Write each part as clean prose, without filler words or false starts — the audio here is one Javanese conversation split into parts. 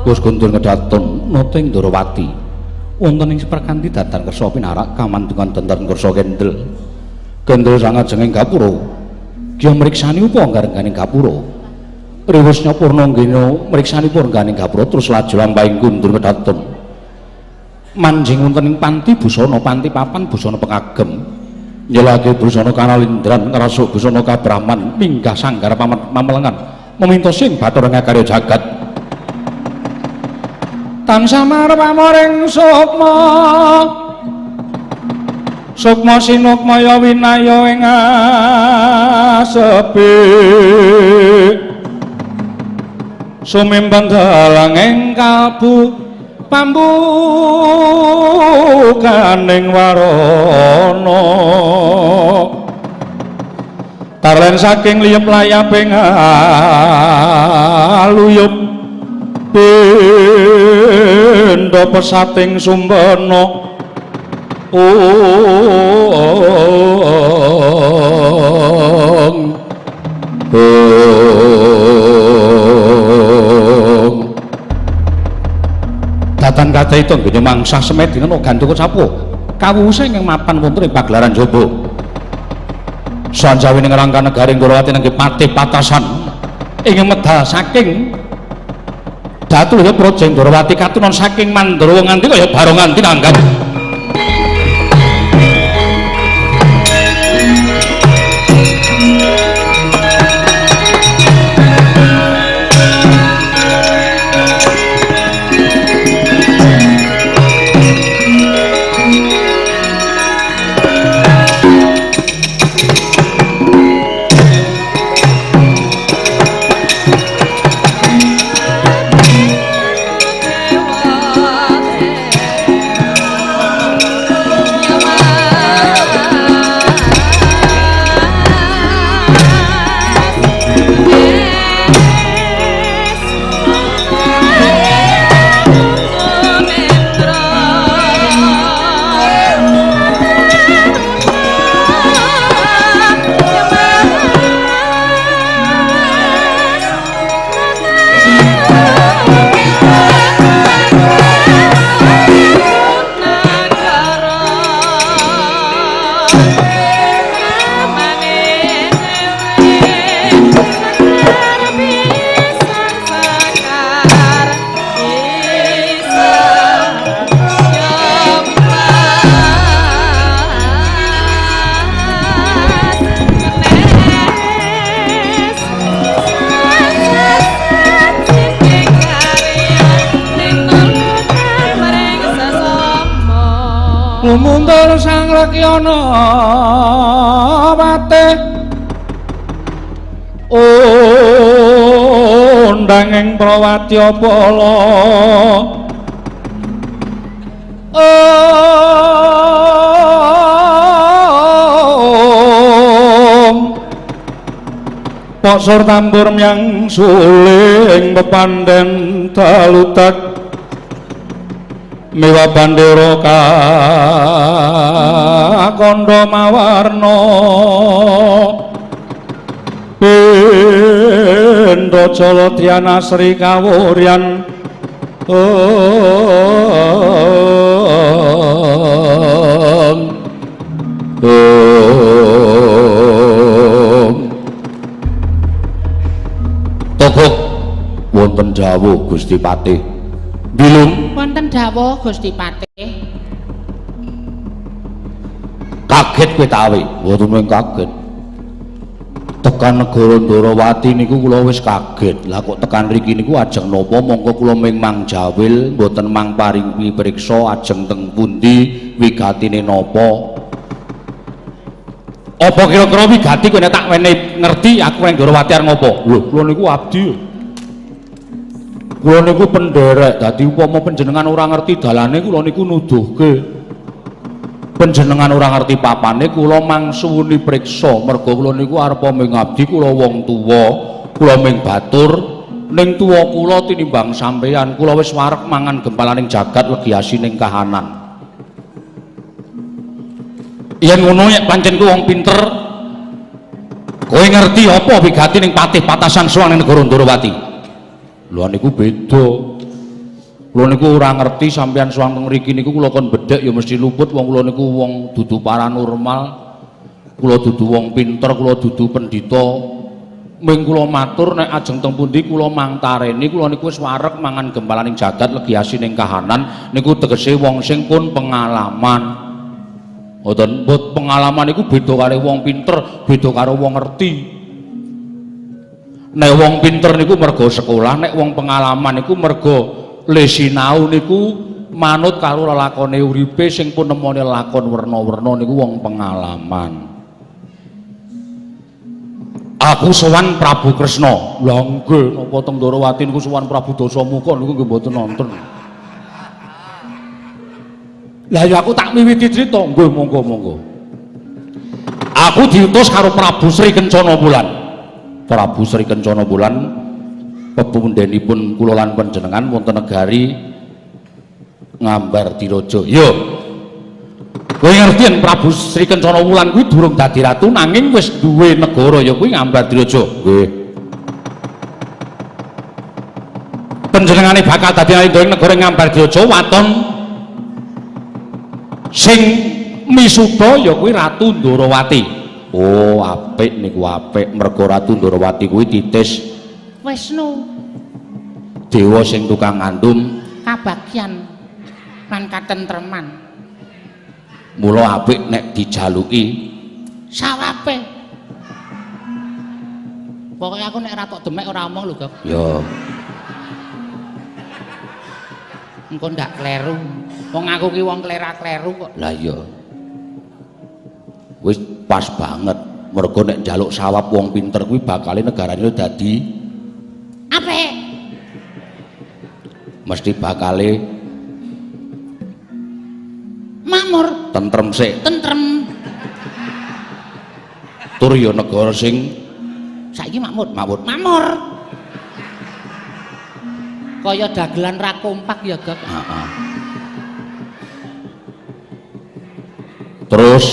Wis guntur ngedaton nata ing Ndorowati. Wonten ing seprakanthi datan kersa pinarak kamandungan dandan kersa kendel. Kendel sangajenging gapura. Kiya mriksani upa ngarengganing gapura. Riwis nyapurna nggena mriksani upa rengganing gapura terus laju lampahing kundur kedaton. Manjing wonten ing panti busana, panti papan busana pengagem. Nyelake busana kanalindran ngrasuk busana kabrahman minggah sanggar pamelengan meminta sing bathara ngakarya jagat. Tansah marep amoring sukma. Sukma sinukmaya winaya ing asepi. Sumimbang dalang ing kalbu pambukaning warana. Tarlen saking liyep layaping aluyup pindha pesating sumbena. Ong ong datan kata itu nggone mangsa semedi ana gandhuka sapu kawuse ing mapan wonten ing pagelaran jaba sanjawi ing rangka negari Ndorowati nangge patih patasan ing medal saking Datu ya Praja Ndorowati katunan saking Mandura nganti kaya barongan tinanggap. Lumuntur sang Lakyana patih undang ing Prawatyapala. Om Poksor tambur myang suling pepandhen dalutak mewa bandera kakandha mawarna pindha jala dhyana sri kawuryan. Om Om Togok wonten dawuh Gusti Patih. Bilung wonten dawuh Gusti Patih. Kaget kowe ta we? Mboten mung kaget. Tekan negara Ndorowati niku kula wis kaget. Lah kok tekan mriki niku ajeng napa? Mongko kula ming mangjawil, mboten mang paringi priksa ajeng teng pundi, wigatine napa? Apa kira-kira wigati kowe nek tak wenehi ngerti aku ning Ndorowati arep ngopo? Lho, kula niku abdi. Kula niku penderek, dadi upama panjenengan ora ngerti dalane kula niku nuduhke. Panjenengan ora ngerti papane kula mangsuwuni priksa, merga kula niku arepa ming abdi, kula wong tuwa, kula ming batur, ning tuwa kula tinimbang sampeyan, kula wis wareg mangan gempalaning jagat legi asining kahanan. Yen ngono nek pancen ku wong pinter, kowe ngerti apa wigati ning patih patasan sowan ning negara Ndorowati? Lho niku beda. Kula niku ora ngerti sampeyan sowan teng mriki niku kula kon bedhek ya mesti luput wong kula niku wong dudu paranormal. Kula dudu wong pinter, kula dudu pendhita. Ming kula matur nek ajeng teng pundi kula mangtareni kula niku wis wareg mangan gempalaning jagat legi asining kahanan niku tegese wong sing pun pengalaman. Mboten, mbot pengalaman niku beda karo wong pinter, beda karo wong ngerti. Nek wong pinter niku mergo sekolah, nek wong pengalaman niku mergo le sinau niku manut karo lelakone uripe sing pun nemoni lakon werna-werna niku wong pengalaman. Aku sowan Prabu Kresna. Lha nggih, napa teng Ndorowati niku sowan Prabu Dasamuka niku nggih mboten nonton. Lah ya aku tak miwiti crita, nggih monggo-monggo. Aku diutus karo Prabu Sri Kencana Wulan. Prabu Sri Kencana Wulan pepundhenipun kula lan panjenengan wonten negari Ngambardireja. Yo. Kowe ngerti yen Prabu Sri Kencana Wulan kuwi durung dadi ratu nanging wis duwe negara ya kuwi Ngambardireja. Nggih. Panjenengane bakal dadi ratu ing negara Ngambardireja waton sing misuda ya kuwi Ratu Ndorowati. Oh, apik niku apik mergo Ratu Ndorowati kuwi titis Wisnu dewa sing tukang ngandum kabagyan lan katentreman. Mula apik nek dijaluki sawape. Pokoke aku nek ora tok demek ora omong lho, Gok. Ya. Engko ndak kleru. Wong aku ki wong klera-kleru kok. Lah iya. Wis pas banget. Mergo nek njaluk sawab wong pinter kuwi bakale negarane dadi apik. Mesti bakale makmur, tentrem sik. Tentrem. Tur ya negara sing saiki makmur. Makmur. Makmur. Kaya dagelan ra kompak ya, Gok. Heeh. Terus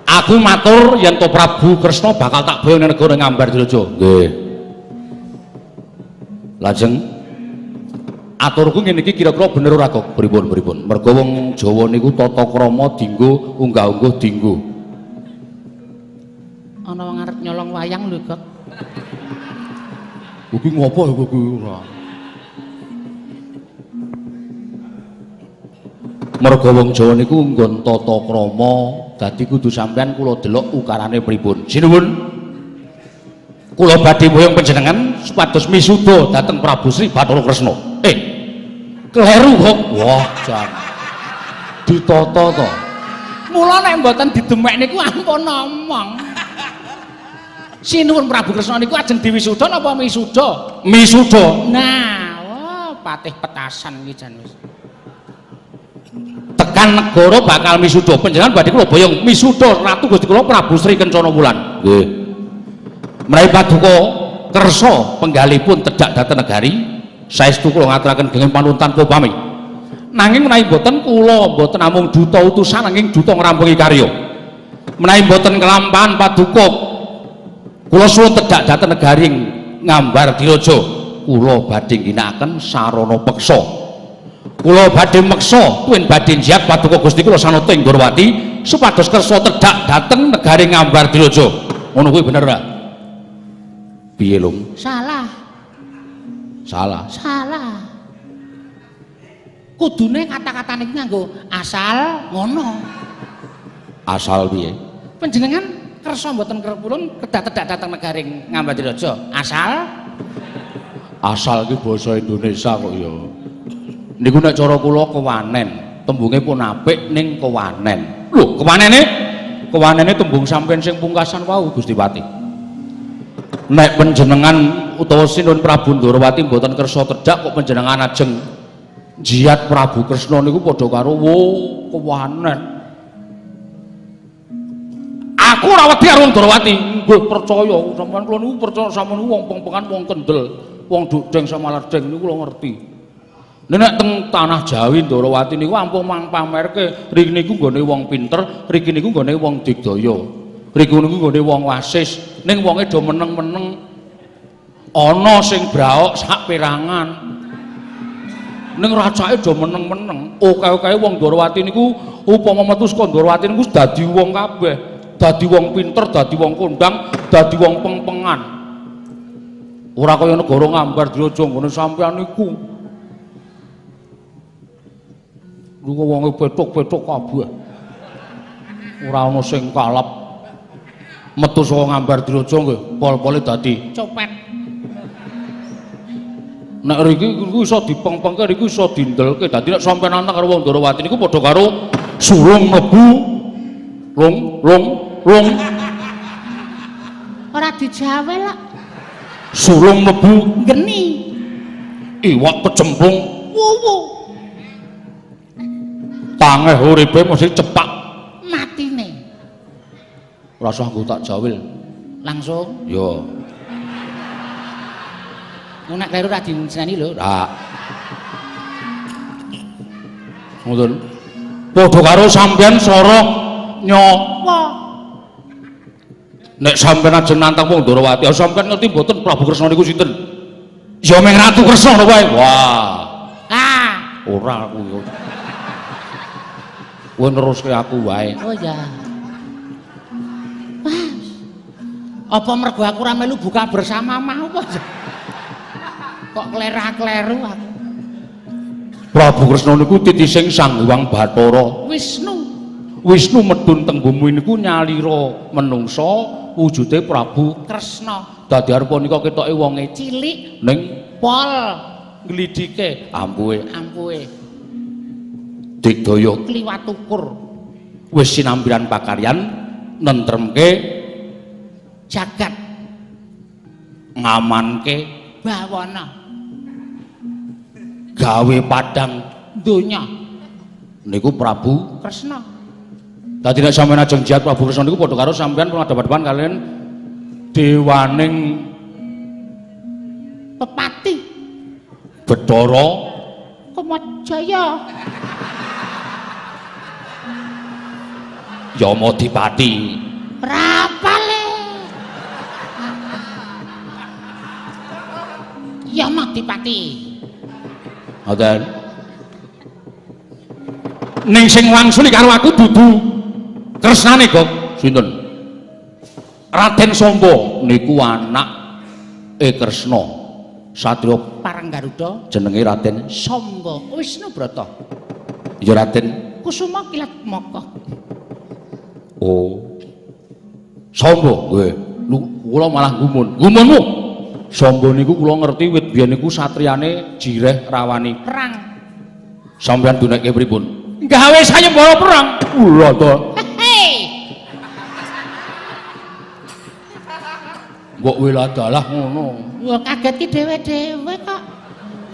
aku matur yen to Prabu Kresna bakal tak boyong ning negara Ngambardireja. Nggih. Lajeng aturku ngene iki kira-kira bener ora kok? Pripun-pripun? Mergo wong Jawa niku tata krama dinggo, unggah-ungguh dinggo. Ana wong arep nyolong wayang lho, Gok. Kuwi ngopo ya kuwi ora? Mergo wong Jawa niku nggon tata krama, dadi kudu sampean kula delok ukarane pripun. Sinuwun. Kula badhe mboyong panjenengan supados misuda dhateng Prabu Sri Bathara Kresna. Kleru kok. Wah, jan. Ditata to. Mula nek mboten didemek niku ampun ngomong. Sinuwun Prabu Kresna niku ajeng diwisuda napa misuda? Misuda. Nah, wah patih petasan iki jan wis. Tekan negara bakal misuda. Panjenengan badhe kula boyong misuda Ratu Gusti kula Prabu Sri Kencana Wulan. Nggih. Menawi paduka kersa penggalipun tedhak dhateng negari, saestu kula ngaturaken genging panuwun tanpa pamih. Nanging menawi mboten kula mboten namung duta utusan nanging duta ngrampungi karya. Menawi mboten kelampahan paduka kula suwun tedhak dhateng negari Ngambardireja, kula badhe ngginakaken sarana peksa. Kula badhe meksa tuwin badhe njiat paduka Gusti kula Sanata ing Ndorowati supados kersa tedhak dhateng negari Ngambardireja. Ngono kuwi bener ora? Piye, Lung? Salah. Salah. Salah. Kudune kata-katane iki nganggo asal ngono. Asal piye? Panjenengan kersa mboten kerpulun kedah tedhak dhateng negari Ngambardireja. Asal asal iki basa Indonesia kok ya. Niku nek cara kula kewanen, tembunge pun apik ning kewanen. Lho, kewanene? Kewanene tembung sampeyan sing pungkasan wau Gusti Pati. Nek panjenengan utawa Sinuwun Prabu Ndorowati mboten kersa tedhak kok panjenengan ajeng njiat Prabu Kresna niku padha karo wo kewanen. Aku ora wedi karo Ndorowati. Nggih percaya sampeyan kula niku percaya sampeyan niku wong pengpengan, wong kendel, wong dudeng sama ledeng niku kula ngerti. Nek teng tanah Jawi Ndorowati niku ampun mang pamerke riki niku nggone wong pinter, riki niku nggone wong digdaya. Riku niku nggone wong wasis, ning wonge do meneng-meneng. Ana sing braok sak perangan. Ning racake aja meneng-meneng. Oke-oke wong Ndorowati niku upama metu saka Ndorowati niku dadi wong kabeh. Dadi wong pinter, dadi wong kondang, dadi wong pengpengan. Ora kaya negara Ngambardireja nggone sampean niku. Niku wonge petuk-petuk kabeh. Ora ana sing kalap. Metu saka Ngambardireja nggih pol-pole dadi copet. Nek riki iku iso dipengpengke, riku iso dindelke. Dadi nek sampean nantang karo wong Ndorowati niku padha karo sulung mlebu lung lung lung. Ora dijawel kok. Sulung mlebu geni. Iwak kecemplung wuwu. Tangeh uripe mesti cepak matine. Ora usah nggo tak jawil. Langsung. Yo. Nek kleru ra dinseneni lho. Ra. Ngoten. Padha karo sampean sora nyawa. Nek sampean ajeng nantang wong Ndorowati, sampean ngerti mboten Prabu Kresna niku sinten? Ya ming Ratu Kresna lho wae. Wah. Ah, ora aku. Kowe neruske aku wae. Oh ya. Wah. Apa mergo aku ora melu buka bersama mau apa? Kok klera-kleru aku. Prabu Kresna niku titising Sang Hyang Bathara Wisnu. Wisnu medhun teng bumi niku nyalira menungsa wujude Prabu Kresna. Dadi arupa nika ketoke wonge cilik ning pol nglidike ampuhe. Ampuhe. Digdaya kliwat ukur. Wis sinambiran pakaryan nentremke jagat, ngamanke bawana, gawe padang donya niku Prabu Kresna. Dadi nek sampeyan ajeng jihad Prabu Kresna niku padha karo sampeyan padha-padhan kalian dewaning pepati Bathara Kamajaya Yamadipati. Rapale Yamadipati. Ngoten. Ning sing langsung karo aku dudu Kresnane, Gok. Sinten? Raden Samba niku anake Kresna. Satria Parang Garuda jenenge Raden Samba Wisnu Brata. Ya Raden Kusuma Kilatmaka. Oh. Samba nggih. Kula malah gumun. Gumunmu. Samba niku kula ngerti wit biyen niku satriyane Jireh Rawani. Perang. Sampeyan dunekke pripun? Gawe sayembara perang. Lha to. Hei. Mbok weladalah ngono. Wah kaget ki dhewe-dhewe kok.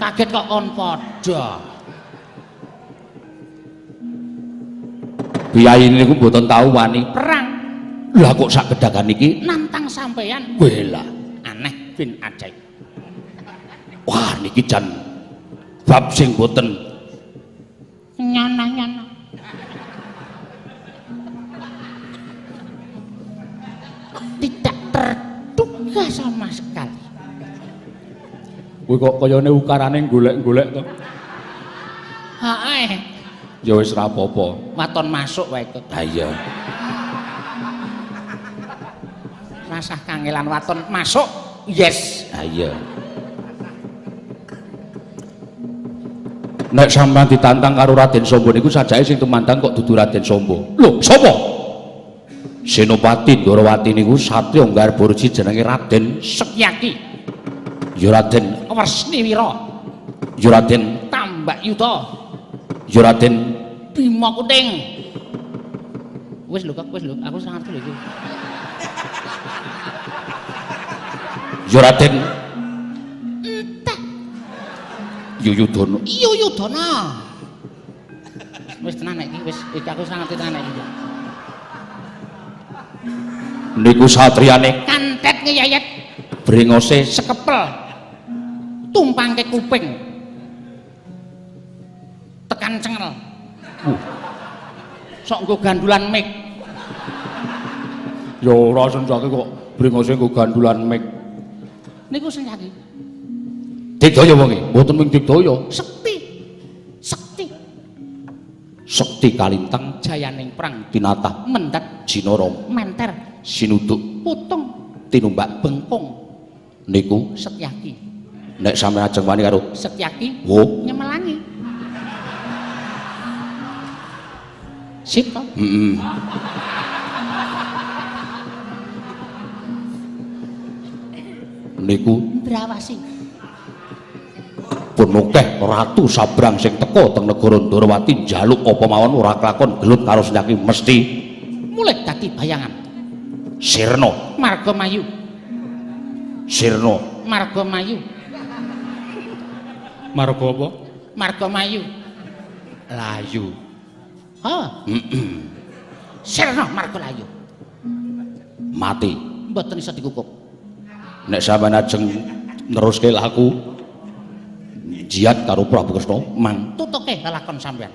Kaget kok kon padha. Biyayi niku mboten tau wani perang. Lah kok sak gedagan iki nantang sampeyan. Wela aneh bin ajaib. Wah niki jan bab sing mboten nyana-nyana. Tidak terduga sama sekali. Kowe kok kayane ukarane golek-golek to. Heeh. Ya wis ra apa-apa. Waton masuk wae kok. Ha iya. Rasah kangelan waton masuk. Yes. Ha iya. Nek sampean ditantang karo Raden Samba niku sajake sing tumandang kok dudu Raden Samba. Lho, sapa? Senopati Ndorowati niku satriya Garbarji jenenge Raden Sekyaki. Ya Raden Wresniwira. Ya Raden Tambak Yuda. Ya Raden Bima Kuting. Wis lho kok, wis lho, aku sangat ngerti lho iki. Ya Raden Entah. Yuyudana. Yuyudana. Wis tenan iki, wis iki aku sangat ngerti tenan iki. Niku satriyane kantet ngeyayet brengose sekepel tumpangke kuping tekan cengel. Sok nggo gandulan mik. Ya ora senjake kok brengose nggo gandulan mik. Niku senjake. Digdaya wonge, mboten mung digdaya. Sekti. Sekti kalintang jayaning prang tinatah mendhet jinara menter sinuduk putung tinumbak bengkung niku Setyaki. Nek sampeyan ajeng wani karo Setyaki wo nyemelangi. Sip to? Heeh. Niku Ndrawasi. Pun akeh ratu sabrang sing teka teng negara Ndorowati njaluk apa mawon ora kelakon gelut karo Setyaki mesti mulih dadi bayangan. Sirna marga mayu. Sirna marga mayu. Marga apa? Marga mayu. Layu. Ha. Heeh. Sirna marga layu. Mati. Mboten iso dikukup. Nek sampeyan ajeng neruske laku jihad karo Prabu Kresna mang tutuke lelakon sampeyan.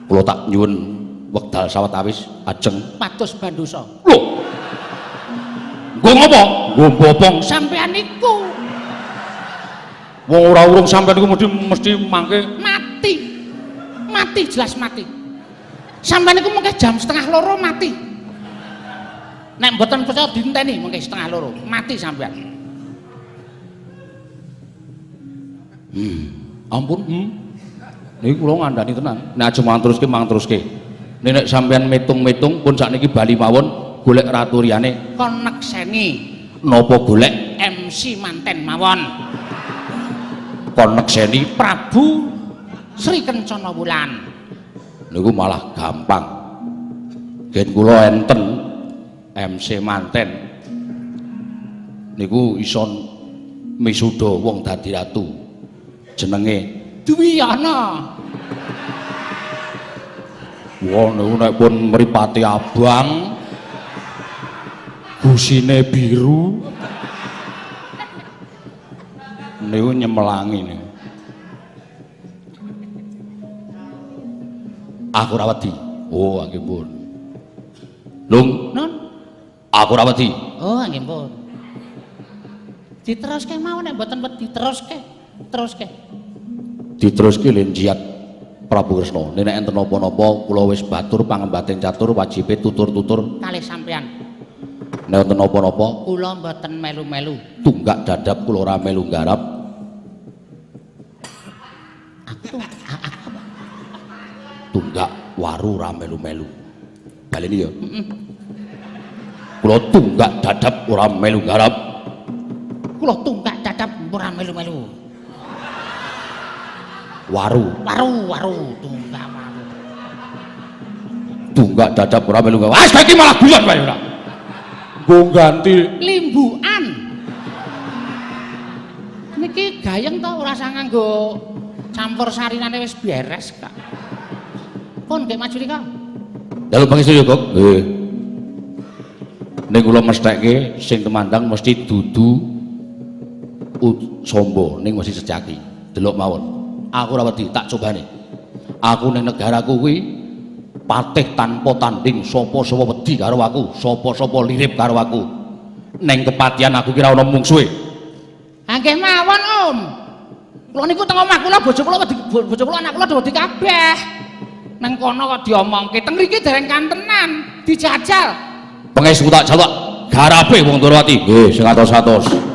Kula tak nyuwun wekdal sawetawis ajeng pados bandosa. Lho. Nggo ngopo? Nggo bopong sampeyan niku. Wong ora urung sampeyan niku mesti mangke mati. Mati jelas mati. Sampeyan niku mengke jam 1:30 mati. Nek mboten percaya dinteni mengke 1:30 mati sampeyan. Ampun, Niki kula ngandani tenan. Nek aja mang teruske, mang teruske. Nek sampeyan metung-metung pun sakniki bali mawon golek ratu liyane kon nekseni. Napa golek MC manten mawon. Kon nekseni Prabu Sri Kencana Wulan. Niku malah gampang. Gen kula enten MC manten. Niku iso misuda wong dadi ratu. Jenenge Dwiyana. Wah niku nek pun mripate abang, gusine biru, niku nyemelangi niku. Aku ora wedi. Oh, nggih pun. Lung, non. Aku ora wedi. Oh, nggih pun. Diteruske mawon nek mboten wedi teruske. Teruske. Diteruske len jihad Prabu Kresna. Nek enten napa-napa kula wis batur pangembating catur wajibe tutur-tutur kalih sampeyan. Nek enten napa-napa kula mboten melu-melu. Tunggak dadap kula ora melu nggarap. Aku tuh aku apa? Tunggak waru ora melu-melu. Baleni ya. Heeh. Kula tunggak dadap ora melu nggarap. Kula tunggak dadap ora melu-melu. Waru. Waru, waru, tunggak waru. Tunggak dadap ora melu nggarap. Ah, saiki malah guyon wae ora. Nggo ganti limbukan. Niki gayeng to ora usah nganggo campur sarinane wis beres kak. Pun nggih maju nika. Dalu pangestu ya, Gok. Nggih. Ning kula mestheke sing temandang mesti dudu sombo ning mesti Setyaki. Delok mawon. Aku ora wedi, tak cobane. Aku ning negaraku kuwi patih tanpa tanding, sapa-sapa wedi karo aku, sapa-sapa lirip karo aku. Ning kepatihan aku kira ana mungsuhe. Ha nggih mawon, Om. Kula niku teng omah kula bojo kula wedi, bojo kula anak kula do wedi kabeh. Nang kono kok diomongke, teng mriki dereng kantenan, dijajal. Pangestu tak jaluk garape wong Ndorowati. Nggih, sing atos-atos. Mas.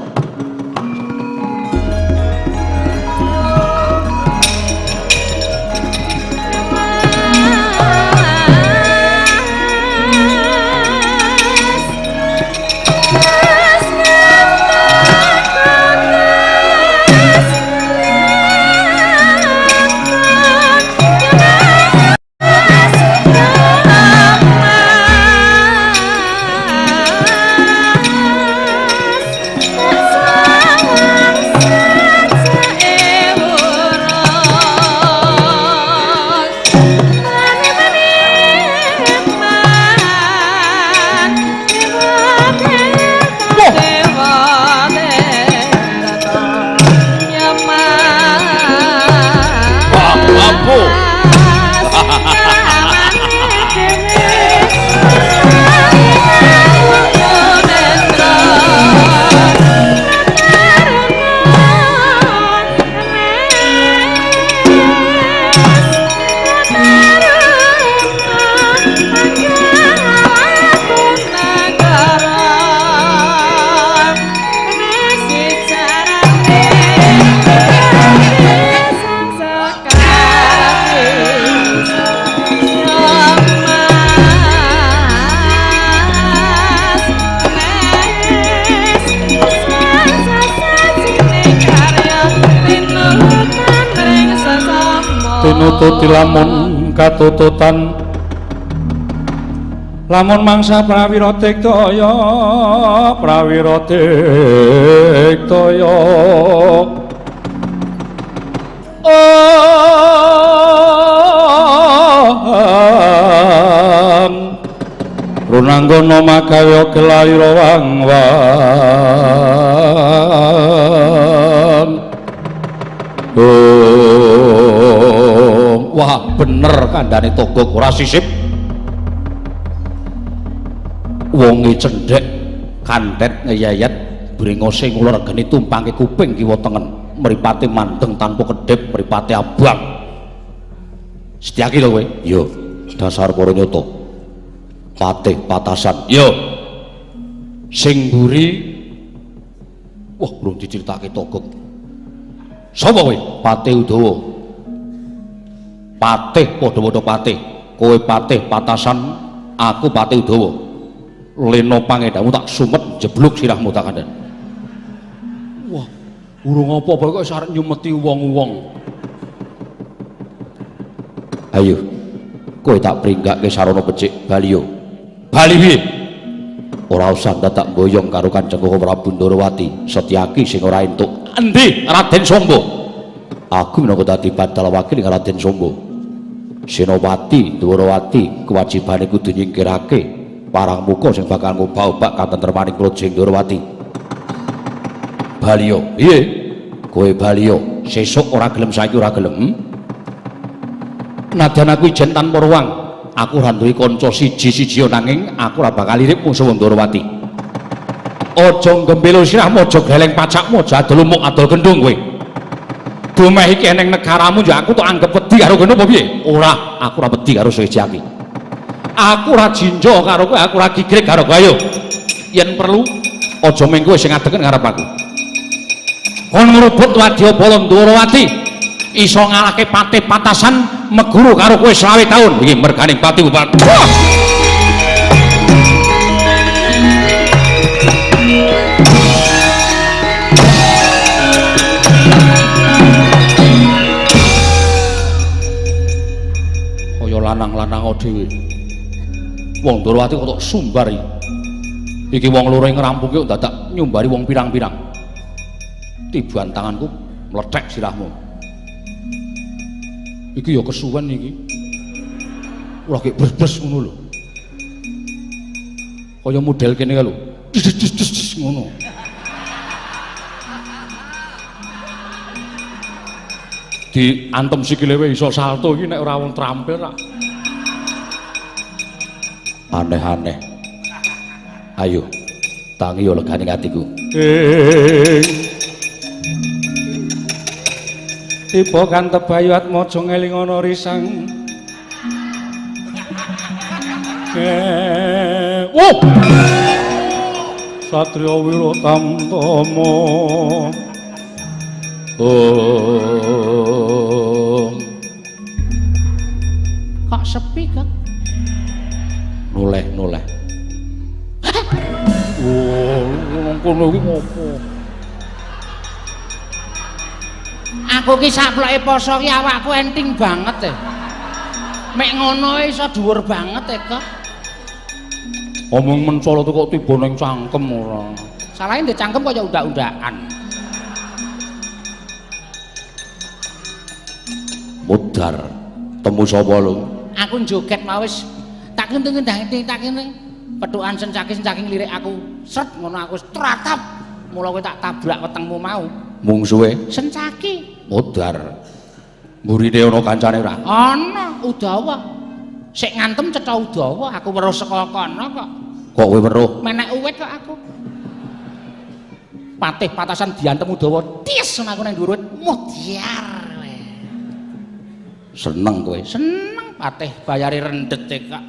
Tinututi lamun katututan lamun mangsa prawira tiktaya prawira tiktaya. Runanggana magawe gelalira wang-wang. Wah bener kandhane Togog ora sisip. Wonge cendhek kantet ngeyayat brengose ngulur regeni tumpangke kuping kiwa tengen, mripate mandeng tanpa kedhip, mripate abang. Setyaki lho kowe. Yo, dasar para nyata. Patih patasan. Yo. Sing mburi wah urung diceritake Togog. Sapa kowe? Patih Udawa. Patih padha-padha patih. Kowe patih patasan, aku patih Udawa. Lena pangedamu tak sumet jeblok sirahmu tak kandhani. Wah, urung apa-apa kok wis arep nyumeti wong-wong. Ayo, kowe tak pringgake sarana becik bali yo. Bali piye? Ora usah dadak mboyong karo Kanjeng Prabu Ndorowati, Setyaki sing ora entuk. Endi Raden Sombo? Aku minangka dadi badal wakil Raden Sombo. Senopati Ndorowati kewajibane kudu nyingkirake parang muka sing bakal ngobak-obak katentremaning Praja Ndorowati. Baliyo, piye? Kowe baliyo, sesuk ora gelem saiki ora gelem. Nadyan aku ijen tanpa ruang, aku ora duwe kanca siji-siji nanging aku ora bakal lirip mungsuh Ndorowati. Aja gembelo sirahmu, aja gleleng pacakmu, aja adol lumuk adol gendung kowe. Dumeh iki eneng negaramu ya aku tok anggap wedi karo kowe apa piye? Ora, aku ora wedi karo Setyaki. Aku ora jinjo karo kowe, aku ora gigrik karo kowe. Ayo. Yen perlu aja mung kowe sing ngadegen ngarep aku. Kon ngrubut wadyabala Ndorowati iso ngalahke patih patasan meguru karo kowe 20 taun. Iki merganing pati upat. Kaya lanang-lanang dhewe. Wong Ndorowati kok tok sumbar iki. Iki wong loro ngrampungi kok dadak nyumbari wong pirang-pirang. Tiban tanganku mlethek sirahmu. Iki ya kesuwen iki. Ora kek bres-bres ngono lho. Kaya model kene kae lho. Des ngono. Diantem sikile wae iso salto iki nek ora wong trampil ra. Aneh-aneh. Ayo, tangi yo legane atiku. Tiba kantep Bayu Atmaja ngelingana risang. Oh! Satria Wira Tamtama. Oh. Kok sepi, Kak? Noleh-noleh. Oh, kono iki ngopo? Aku ki saploke poso ki awakku enting banget e. Mek ngono iso dhuwur banget e, Kak. Omong mencolot kok tiba ning cangkem ora. Salahe ndek cangkem kaya undak-undakan. Mudar temu sapa lho? Aku joget mau wis tak kenting-kenting tak kenting. Pethukan sencaki-sencaki nglirik aku. Sret ngono aku tratap. Mula kowe tak tabrak wetengmu mau. Mungsuhe Sencaki. Mudar. Mburine ana kancane ora? Ana, Udawa. Sik ngantem cetha Udawa, aku weruh saka kono kok. Kok kowe weruh? Menek uwit kok aku. Patih patasan diantem Udawa, tis aku nang dhuwur wit mudyar kowe. Seneng kowe? Seneng patih bayari rendet e kok.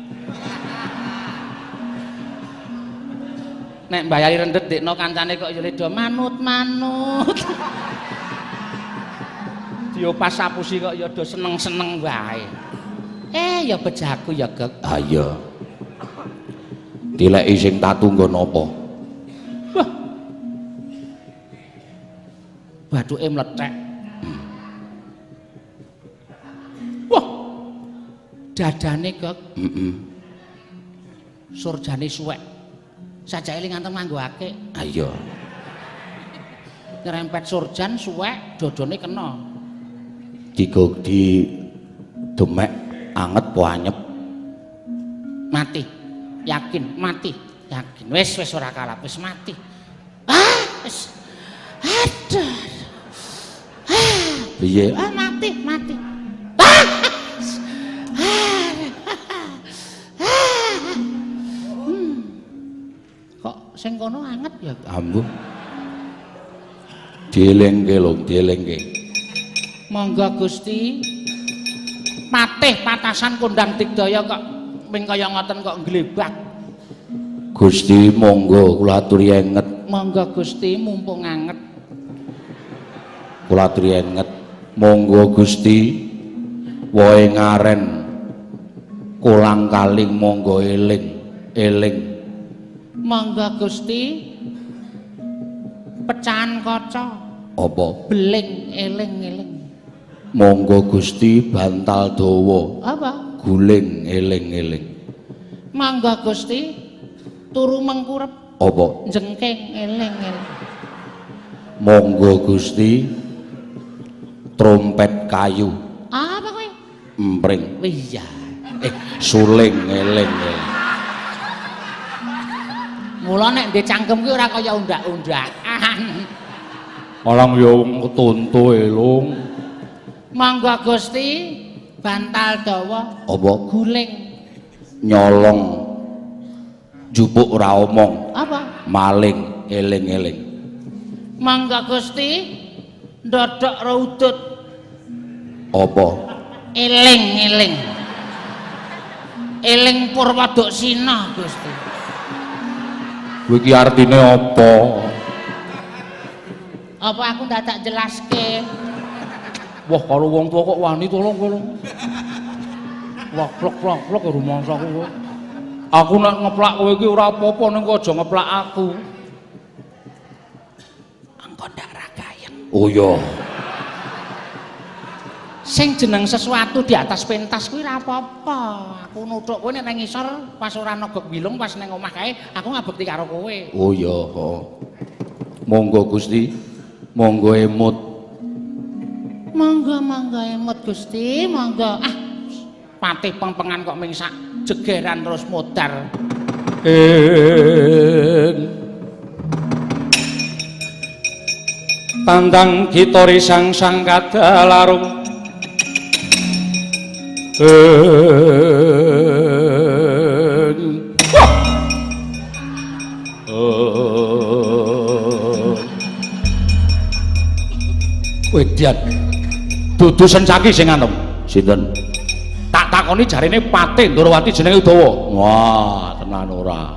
Nek mbayari rendet ndekno kancane kok ya ledo manut-manut. Diopas sapusi kok ya do seneng-seneng wae. Ya bejaku ya, Gek. Ha iya. Tileki sing tatu nggo napa? Wah. Bathuke mlethek. Dadane, Gok. Heeh. Surjane suwek. Sajake ling ngantem nganggo akik. Ha iya. Nyerempet surjan suwek, dodone kena. Digo di demek anget po anyep. Mati. Yakin mati. Yakin. Wis wis ora kalap, wis mati. Ah, wis. Aduh. Ah. Piye? Ah, mati, mati. Ah. Kok sing kono anget ya? Ambuh. Dielingke lho, dielingke. Monggo Gusti. Patih patasan kondang digdaya kok ming kaya ngoten kok nglebak. Gusti monggo kula aturi enget. Monggo Gusti mumpung anget. Kula aturi enget. Monggo Gusti wohe ngaren kolang kaling monggo eling eling. Monggo Gusti pecahan kaca. Apa? Beling eling eling. Monggo Gusti bantal dawa. Apa? Guling eling eling. Monggo Gusti turu mengkurep. Apa? Jengking eling eling. Monggo Gusti trompet kayu. Apa kowe? Empring. Iya. Suling eling eling. Mula nek ndek cangkem ki ora kaya undak-undakan. Alang ya wong ketonto elung. Monggo Gusti bantal dawa. Apa? Guling. Nyolong jupuk ora omong. Apa? Maling eling-eling. Monggo Gusti ndodok ora udut. Apa? Eling-eling. Eling Purwaduksina Gusti. Kowe iki artine apa? Apa aku ndadak jelaske? Wah, kalau wong tua kok wani tolong kowe. Wah, plok-plok-plok rumangsaku kowe. Aku nek ngeplak kowe iki ora apa-apa ning kok aja ngeplak aku. Engko ndak ra gayeng. Oh iya. Sing jeneng sesuatu di atas pentas kuwi ora apa-apa. Aku nuthuk kowe nek nang ngisor pas ora nogok bilung pas nang omah kae aku ngabekti karo kowe. Oh iya, heeh. Monggo Gusti, monggo emut. Monggo monggo emut Gusti, monggo. Ah, patih pengpengan kok ming sak jegeran terus modar. Tandang kita risang sang kadalarung. Wedian. Dudu Sencaki sing antem. Sinten? Tak takoni jarine Patih Ndorowati jenenge Udawa. Wah, tenan ora.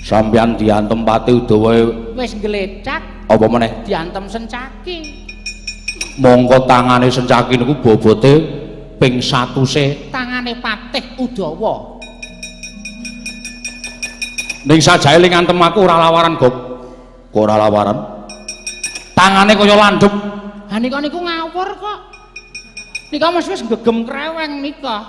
Sampeyan diantem Patih Udawa wis nglecak. Apa meneh? Diantem Sencaki. Mongko tangane Sencaki niku bobote ping 100-e tangane Patih Udawa. Ning sajae ling antem aku ora lawaran, Gok. Kok ora lawaran? Tangane kaya landhep. Ha nika niku ngawur kok. Nika mesti wis gegem kreweng nika.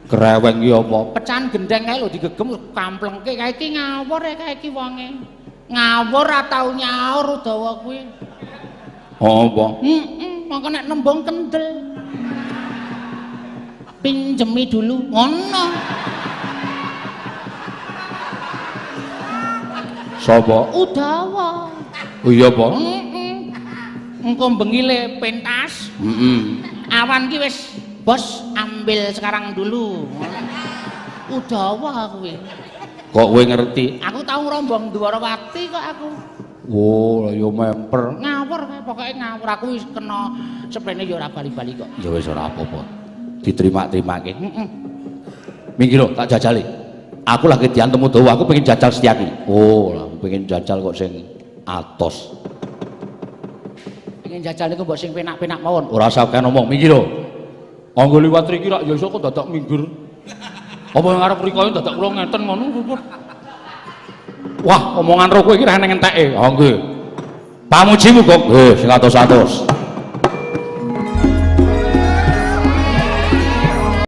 Kreweng ki apa? Pecahan gendeng kae lho digegem kamplengke kae iki ngawur ya kae iki wonge. Ngawur atau nyaur Udawa kuwi. Apa? Heeh, mongko nek nembung kendel. Pinjemi dulu ngono. Sapa? Udawa. Oh iya apa? Heeh. Engko bengi le pentas. Heeh. Awan ki wis, bos ambil sekarang dulu. Udawa kuwi. Kok kowe ngerti? Aku tau ngrombong Dwarawati kok aku. Oh, ya memper. Ngawur kae pokoke ngawur aku wis kena seprene ya ora bali-bali kok. Ya wis ora apa-apa. Diterima-terimake. Heeh. Minggir lho, tak jajali. Aku lagi diantem Udawa, aku pengen jajal Setyaki. Oh, lah pengen jajal kok sing atos. Pengen jajal niku mbok sing penak-penak mawon. Ora usah kan ngomong, minggir lho. Anggo liwat riki rak ya iso kok dadak minggir. Apa yang arep rikoyo dadak kula ngeten ngono. Wah, omongan ro kowe iki ra eneng enteke. Ha nggih. Pamujimu kok. Nggih, sing atos-atos.